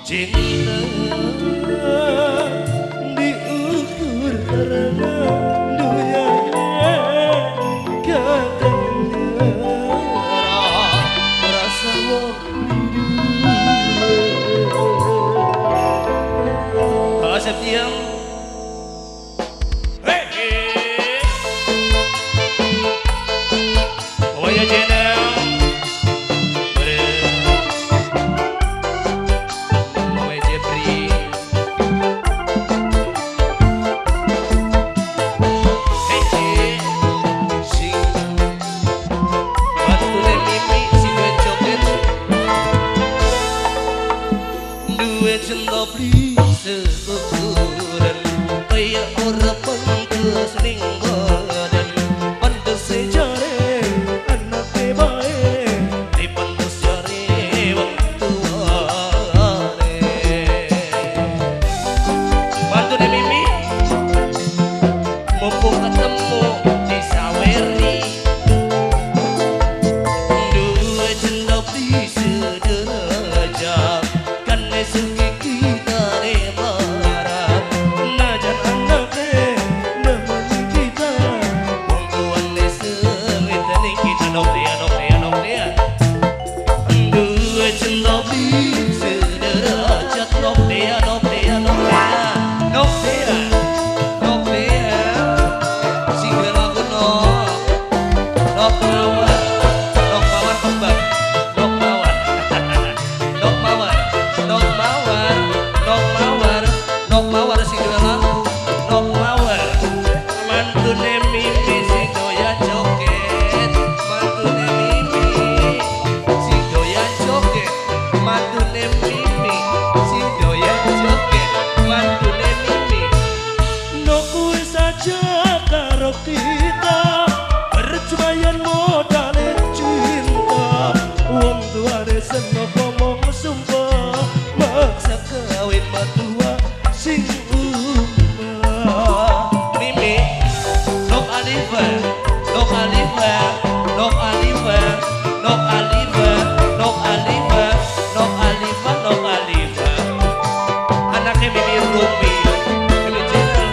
Cinta diukur karena duyane kakang nyerah rasa wong duwe. Septian. Hey, oh ya jeneng, mau Jepri, hey, sing batune Mimi sing duwe joget, duwe cinta beli sekukuran kaya ora pantes ning badan pantes Jare anake bae di pantes jare wong tuane. Mantune Mimi mumpung ketemu disaweri duwe cinta beli sederajat kan suki kita marah najan anake nemeni kita wong tuane sengit ning kita nok dia nok dia nok dia duwe cinta beli sederajat nok dia nok dia nok dia nok dia nok dia sing duwe lagu nok nok mawar nok mawar kembang nok mawar nok mawar nok mawar nok mawar nok mawar sing duwe lagu nok mawar mantune Mimi sing doyan joget mantune Mimi sing doyan joget mantune Mimi sing doyan joget mantune Mimi no kuwi saja karo kita percuma yen modale cinta wong tuane seneng ngomong sumpah maksa kawin mertua sing umah. Mimi nok Alifa nok Alifa nok Alifa nok Alifa nok Alifa nok Alifa nok Alifa anaknya Mimi Rumi Mimi Jenal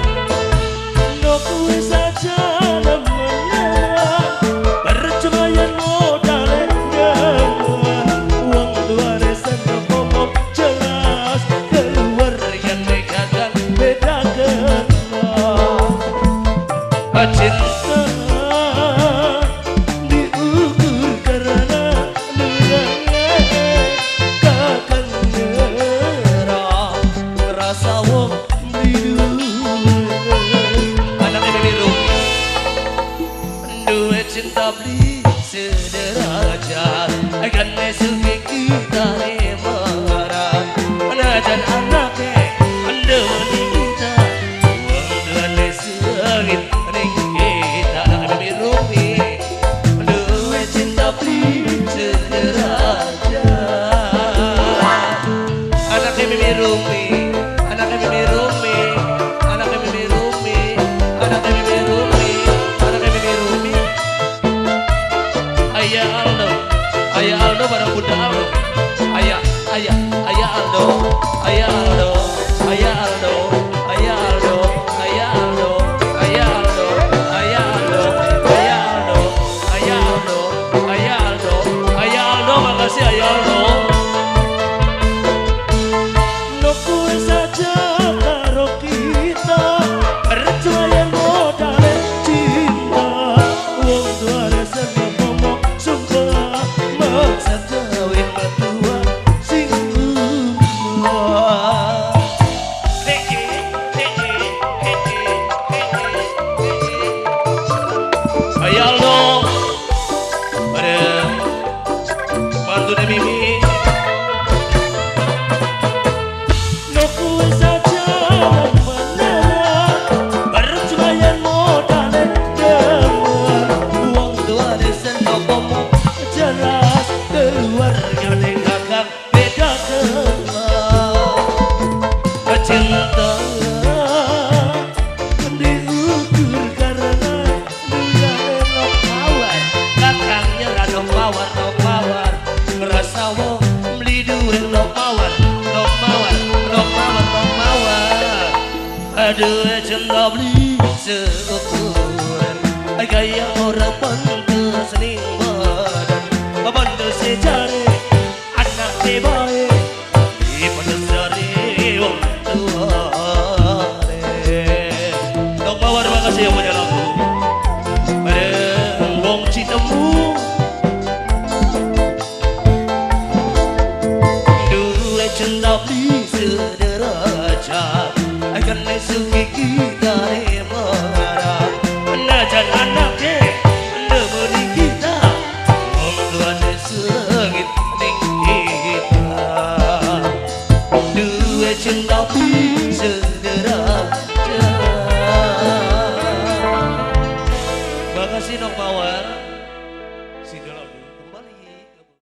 No kuwi saja nemenan percuma yen modale nyaman wong tuane seneng ngomong jelas keluarga gagal beda kenal. Cinta Diukur karena duyane kakang nyerah rasa wong beli duwe. Anaknya Mimi Rumi duwe cinta beli sederajat kan suki kita marah najan anake ndewani kita wong tuane sengit ning kita anaknya Mimi Rumi duwe cinta beli sederajat anaknya Mimi Rumi anaknya Mimi Rumi anaknya Mimi Rumi anaknya Mimi Rumi anaknya Mimi Rumi. Ayah Aldo, Ayah Aldo bareng Bunda Aldo. Ayah, ayah, ayah Aldo, ayah Aldo, ayah Aldo, ayah Aldo, ayah Aldo, ayah Aldo, ayah Aldo, ayah Aldo, ayah Aldo, ayah Aldo, ayah Aldo, makasih ayah Aldo. No kuwi saja karo kita percuma yen modale cinta wong tuane seneng ngomong sumpah Maksa kawin mertua sing umah. Ayah Aldo, pada mantune Mimi. No kuwi saja nemenan percuma yen modale demen Wong tuane seneng ngomong jelas keluarga kakang beda kenal. Cinta diukur karena duyane nok mawar kakang nyerah nok mawar nok mawar ngerasa wong beli duwe nok mawar nok mawar. Aduh cinta beli seukuran gaya ora pantes ning badan pantes jare anak bae di pantes jare wong tuane. Dok Mawar makasih yang punya lagu bareng wong Citemu. Duwe cinta beli sederajat akan suki kita marah najan anake nemeni kita wong tuane sengit ning kita. Duwe cinta beli sederajat. Makasih Nok Mawar. Sindolong.